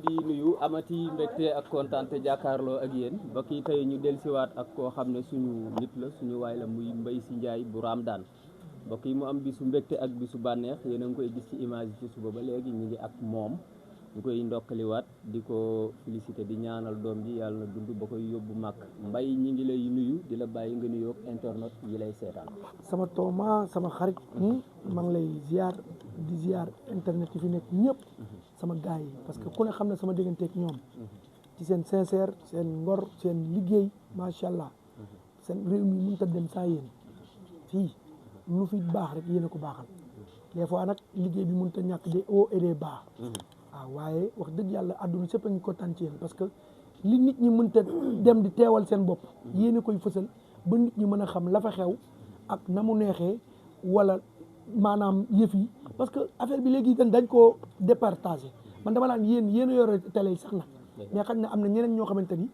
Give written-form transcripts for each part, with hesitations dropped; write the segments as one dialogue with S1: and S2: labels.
S1: di nuyu amati mbégte ak kontaante jàkkaarloo ak yéen mbokk yi tey ñu dellusiwaat ak koo xam ne suñu nit la suñu waay la muy Mbaye Sy Ndiaye bu Ramadane mbokk yi mu am bisu mbégte ak bisu bànneex yéen a ngi koy gis ci image yi ci suba ba léegi ñu ngi ak moom ñu koy ndokkaliwaat di ko félicité di ñaanal doom ji yàlla na dund ba koy yóbbu màkk Mbaye ñi ngi lay nuyu di la bàyyi nga nuyoog internet yi lay seetaan.
S2: sama tooma sama xarit maa ngi lay ziar di ziar internet yi fi nekk ñëpp sama gars yi parce que ku ne xam ne sama digganteeg ñoom ci seen sincère seen ngor seen liggéey macha allah seen réew mi mënut a dem saa yéen fii lu fi baax rek yéen a ko baaxal des fois nag liggéey bi mënut a ñàkk des hauts et des bas waaw waaye wax dëgg yàlla àdduna sëpp a ngi kontaan ci yéen parce que li nit ñi mënut a dem di teewal seen bopp yéen a koy fësal ba nit ñi mën a xam la fa xew ak na mu neexee wala maanaam yëf yi parce que affaire bi léegi dañ koo départagé man dama naan yéen a yore télé yi sax nag mais xam ne am na ñeneen ñoo xamante ni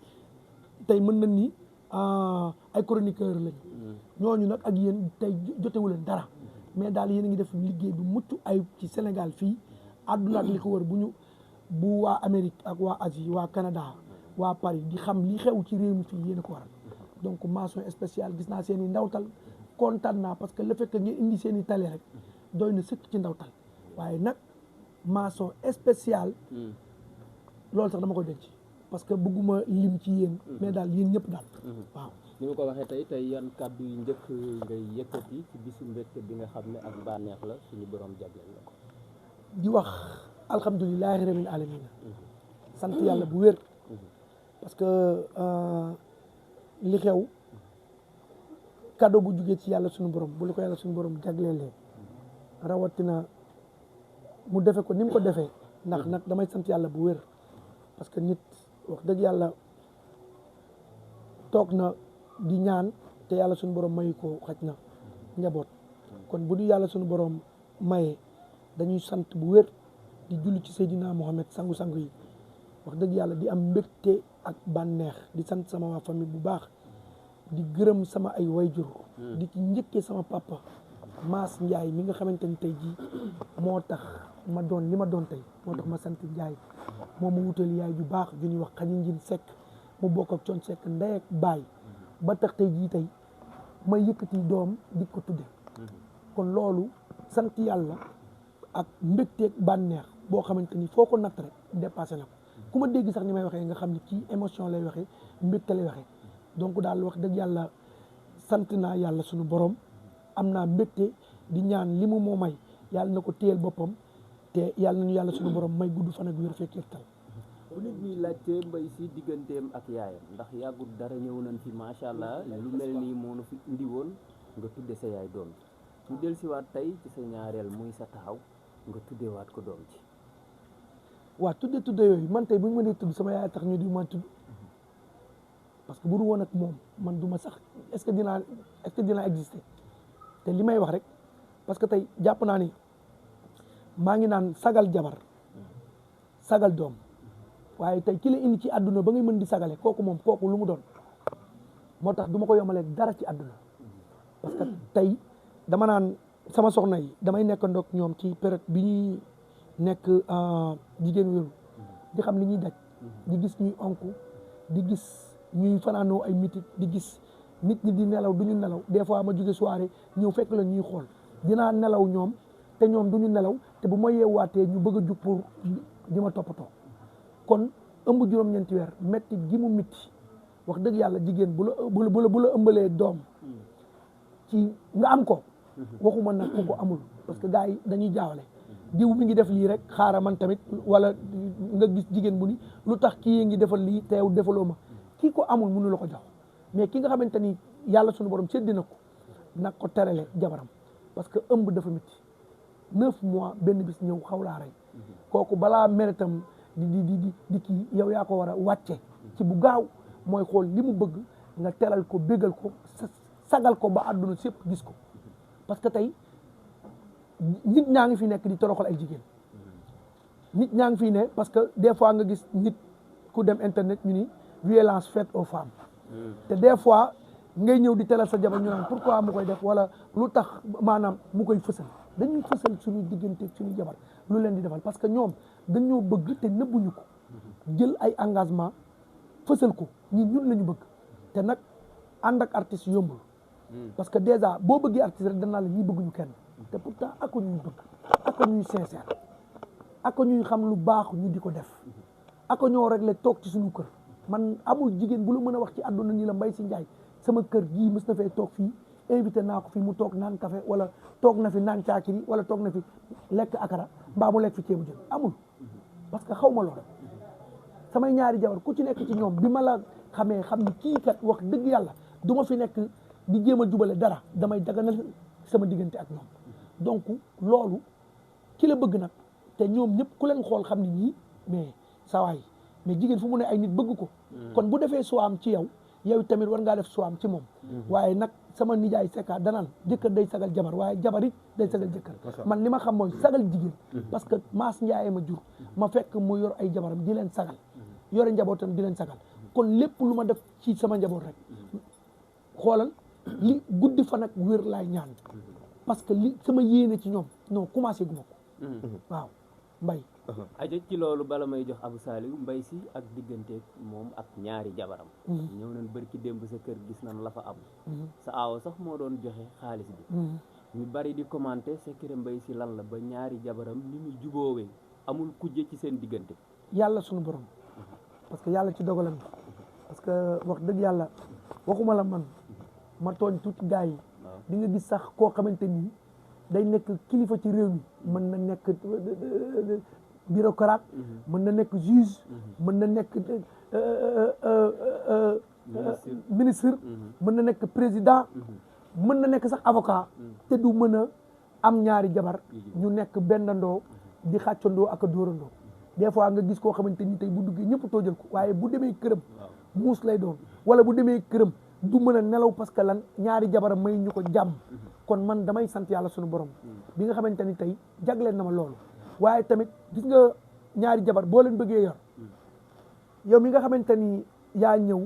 S2: tey mën nañ ni ay chroniqueur lañ ñooñu nag ak yéen tey jotewu leen dara mais daal yéen a ngi def liggéey bu mucc ay ci Sénégal fii àdduna ak li ko wër bu waa Amérique ak waa Asie waa Canada waa Paris di xam li xew ci réew mi fii yéen a ko waral donc mention spéciale gis naa seen i ndawtal kontaan naa parce que le fait que ngeen indi seen i télé rek doy na sëkk ci ndawtal waaye nag mention spéciale loolu sax dama ko denc parce que bëgguma lim ci yéen mais daal yéen ñëpp daal waaw
S1: ni ma ko waxee tey yan kàddu yu njëkk ngay yëkkati ci bisu mbégte bi nga xam ne ak bànneex la suñu borom jagleel la ko
S2: di wax alhamdulilahi rabbil alamin sant yàlla bu wér parce que li xew cadeau bu jugee ci yàlla suñu borom bu la ko yàlla suñu borom jagleelee rawatina mu defe ko ni mu ko defee ndax nag damay sant yàlla bu wér parce que nit wax dëgg yàlla toog na di ñaan te yàlla suñu borom mayu ko xaj na njaboot kon bu du yàlla suñu borom mayee dañuy sant bu wér di julli ci Seydina Mohamed sangu-sangu yi wax dëgg yàlla di am mbégte ak bànneex di sant sama waa famille bu baax di gërëm sama ay wayjur di ci njëkkee sama papa Maas Ndiaye mi nga xamante ni tey jii moo tax ma doon li ma doon tey moo tax ma sant Ndiaye moo ma wutal yaay ju baax ju ñuy wax Xaji Njin Seck mu bokk ak Coon Seck ndey ak baay ba tax tey jii tey ma yëkkati doom di ko tudde kon loolu sant yàlla ak mbégteeg bànneex boo xamante ni foo ko natt rek dépassé na ko ku ma dégg sax ni may waxee nga xam ni kii émotion lay waxee mbégte lay waxee donc daal wax dëgg yàlla sant naa yàlla suñu borom am naa mbégte di ñaan li mu moo may yàlla na ko téyel boppam te yàlla nañu yàlla suñu borom may gudd fan ak wér fekkee tal
S1: bu nit ñi laajte Mbaye Sy digganteem ak yaayam ndax yàggul dara ñëw nañ fi macha allah lu mel nii moo nu fi indi woon nga tudde sa yaay doom ji ñu dellusiwaat tey ci sa ñaareel muy sa taaw nga tuddewaat ko doom ji
S2: waaw tudde yooyu man tey bu ñu mënee tudd sama yaay tax ñu di ma tudd parce que bu du woon ak moom man du ma sax est-ce que dinaa exister te li may wax rek parce que tey jàpp naa ni maa ngi naan sagal jabar sagal doom waaye tey ki la indi ci àdduna ba ngay mën di sagale kooku lu mu doon moo tax du ma ko yomalee dara ci àdduna parce que tey dama naan sama soxna yi damay nekk ndoog ñoom ci période bi ñuy nekk jigéen wéru di xam li ñuy daj di gis ñuy onku di gis ñuy fanaanoo ay mitit di gis nit ñi di nelaw du ñu nelaw des fois ma jóge soirée ñëw fekk la ñuy xool dinaa nelaw ñoom te ñoom du ñu nelaw te bu ma yeewaatee ñu bëgg a jug pour di ma toppatoo kon ëmb juróom-ñeenti weer metti gi mu mitti wax dëgg yàlla jigéen bu la ëmbalee doom ci nga am ko waxuma nag ku ko amul parce que gars yi dañuy jaawale diw mi ngi def lii rek xaaral man tamit wala nga gis jigéen bu ni lu tax kii ngi defal lii teew defaloo ma kii ko amul mënu la ko jox mais ki nga xamante ni yàlla suñu borom seddi na ko nag ko terale jabaram parce que ëmb dafa métti 9 mois benn bis ñëw xaw laa rey kooku balaa méritam di kii yow yaa ko war a wàcce ci bu gaaw mooy xool li mu bëgg nga teral ko bégal ko sagal ko ba àdduna sépp gis ko parce que tey nit ñaa ngi fi nekk di toroxal ay jigéen nit ñaa ngi fi ne parce que des fois nga gis nit ku dem internet ñu ni violence faite aux femmes te des fois ngay ñëw di teral sa jabar ñu naan pourquoi mu koy def wala lu tax maanaam mu koy fësal dañuy fësal suñu diggante suñu jabar lu leen di defal parce que ñoom dañoo bëgg te nëbbuñu ko jël ay engagement fësal ko ñun la ñu bëgg te nag ànd ak artiste yombul parce que déjà boo bëggee artiste rek danaa la ñi bëgguñu kenn te pourtant ak ñuy bëgg ak ñuy sincère ak ñuy xam lu baax ñu di ko def ak ñoo réglé toog ci suñu kër man amul jigéen bu la mën a wax ci àdduna ni la Mbaye Sy Ndiaye sama kër gii mës na fee toog fii invité naa ko fi mu toog naan café wala toog na fi naan caakiri wala toog na fi lekk akara mbaa mu lekk fi ceebu jën amul parce que xaw ma loolu samay ñaari jabar ku ci nekk ci ñoom bi ma la xamee xam ni kii kat wax dëgg yàlla du ma fi nekk di jéem a jubale dara damay daganal sama diggante ak ñoom donc loolu ki la bëgg nag te ñoom ñëpp ku leen xool xam ni ñii mais sawaay mais jigéen fu mu ne ay nit bëgg ko kon bu defee suwaam ci yow yow tamit war ngaa def suwaam ci moom waaye nag sama nijaay Secka danaan jëkkër day sagal jabar waaye jabar it day sagal jëkkër man li ma xam mooy sagal jigéen parce que Maas Ndiaye ma jur ma fekk mu yor ay jabaram di leen sagal yore njabootam di leen sagal kon lépp lu ma def ci sama njaboot rek xoolal li guddi fan ak wér laay ñaan parce que li sama yéene ci ñoom non commencé gu ma ko waaw Mbaye
S1: aja ci loolu bala may jox Abou Saliou Mbaye Sy ak digganteeg moom ak ñaari jabaram ñëw nañ bërki démb sa kër gis nañ la fa am sa aawo sax moo doon joxe xaalis bi ñu bari di commenter secret Mbaye Sy lan la ba ñaari jabaram ni mu juboowee amul kujje ci seen diggante
S2: yàlla suñu borom parce que yàlla ci dogalam parce que wax dëgg yàlla waxuma la man ma tooñ tuuti gars yi di nga gis sax koo xamante ni day nekk kilifa ci réew mi mën na nekk bureaucrate mën na nekk juge mën na nekk ministre mën na nekk président mën na nekk sax avocat te du mën a am ñaari jabar ñu nekk bendandoo di xàccandoo ak a dóorandoo des fois nga gis koo xamante ni tey bu duggee ñëpp toojal ko waaye bu demee këram muus lay doon wala bu demee këram du mën a nelaw parce que lan ñaari jabaram may ñu ko jàmm kon man damay sant yàlla suñu borom bi nga xamante ni tey jagleen na ma loolu waaye tamit gis nga ñaari jabar boo leen bëggee yor yow mi nga xamante ni yaa ñëw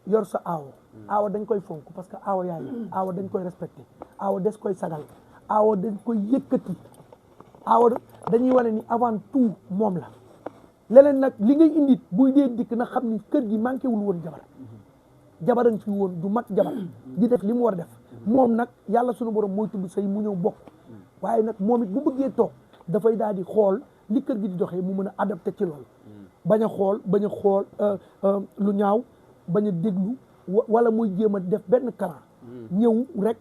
S2: yor sa aawo dañ koy fonk parce que aawo yaay aawo dañ koy respecté aawo des koy sagal aawo dañ koy yëkkati aawo dañuy wane ni avant tout moom la leneen nag li ngay indit buy dee dikk na xam ni kër gi manqué wul woon jabaran fi woon du mat jabar di def li mu war a def moom nag yàlla sunu borom mooy tudd say mu ñëw bokk waaye nag moom it bu bëggee toog dafay daal di xool li kër gi di doxee mu mën a adapté ci loolu bañ a xool lu ñaaw bañ a déglu wala muy jéem a def benn karan ñëw rek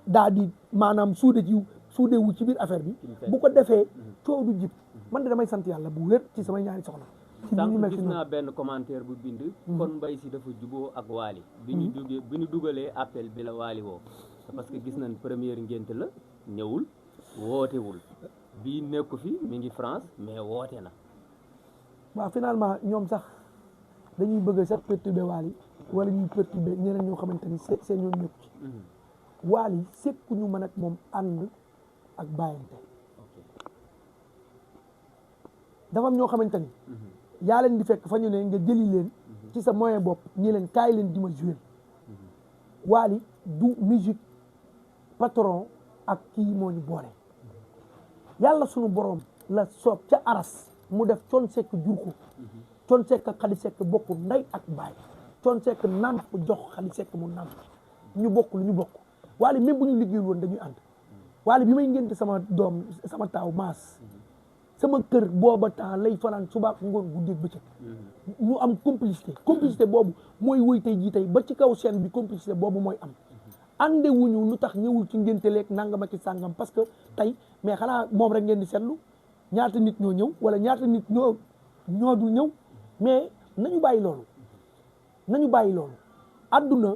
S2: daal di maanaam suude wu ci biir affaire bi bu ko defee coow du jib man de damay sant yàlla bu wér ci samay ñaari soxna
S1: sànq gis naa benn commentaire bu bind kon Mbaye Sy dafa juboo ak Wally bi ñu dugalee appel bi la Wally woo parce que gis nañ première ngénte la ñëwul wootewul bii nekku fi mi ngi France mais woote na
S2: waaw finalement ñoom sax dañuy bëgg sax perturber Wally wala ñuy perturber ñeneen ñoo xamante ni seen ñoom nekku ci Wally sekkuñu mën ak moom ànd ak bàyyante dafa am ñoo xamante ni yaa leen di fekk fa ñu ne nga jëli leen ci sa moyen bopp ñi leen kaay leen di ma jouer Wally du musique patron ak kii moo ñu boole yàlla sunu borom la soob ca aras mu def Thione Seck jur ko Thione Seck ak Khady Seck bokk ndey ak baay Thione Seck nàmp jox Khady Seck mu nàmp ñu bokk lu ñu bokk Wally même bu ñu liggéeyul woon dañuy ànd Wally bi may ngénte sama doom sama taaw Maas sama kër booba temps lay fanaan suba ngoon guddeeg bëccëg ñu am complicité boobu mooy wëy tey jii tey ba ci kaw scène bi complicité boobu mooy am ànde wuñu lu tax ñëwul ci ngénte leeg nangam ak sàngam parce que tey mais xanaa moom rek ngeen di seetlu ñaata nit ñoo ñëw wala ñaata nit ñoo du ñëw mais nañu bàyyi loolu àdduna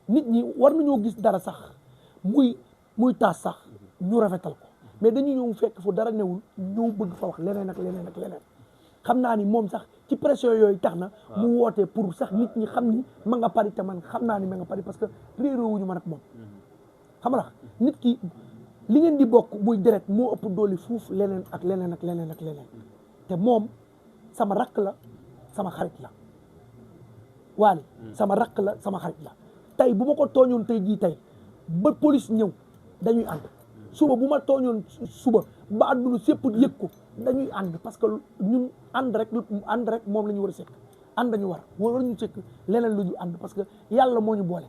S2: nit ñi war nañoo gis dara sax muy taas sax ñu rafetal ko mais dañu ñëw fekk fu dara newul ñëw bëgg fa wax leneen ak leneen xam naa ni moom sax ci pression yooyu tax na mu woote pour sax nit ñi xam ni ma nga Paris te man xam naa ni ma nga Paris parce que réeroowuñu man ak moom xam nga nit ki li ngeen di bokk muy deret moo ëpp doole fuuf leneen ak leneen te moom sama rakk la sama xarit la Wally sama rakk la sama xarit la tey bu ma ko tooñoon tey jii tey ba police ñëw dañuy ànd suba bu ma tooñoon suba ba àdduna sépp yëg ko dañuy ànd parce que ñun ànd rek moom la ñu war a sekk ànd dañu war ñu sekk leneen lu ñu ànd parce que yàlla moo ñu boole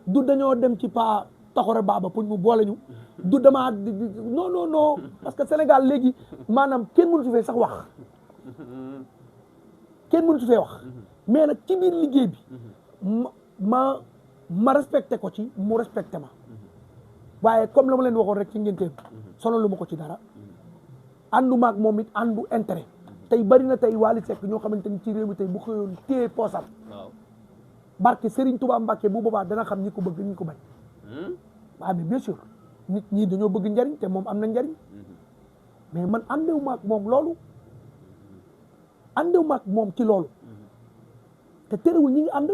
S2: du dañoo dem ci pa taxore baaba pour mu boole ñu du damaa non parce que Sénégal léegi maanaam kenn mënu ci fee sax wax kenn mënu ci fee wax mais nag ci biir liggéey bi ma respecté ko ci mu respecté ma waaye comme la ma leen waxoon rek ci ngénteem sonal lu ma ko ci dara àndu maag moom it àndu intérêt tey bari na tey Wally Seck ñoo xamante ni ci réew mi tey bu xëyoon téye poosam barke Serigne Touba Mbacke bu boobaa dana xam ñi ko bëgg ñi ko bañ waaw mais bien sûr nit ñi dañoo bëgg njariñ te moom am na njariñ mais man àndewu maag moom loolu àndewu maag moom ci loolu te terewul ñi ngi ànd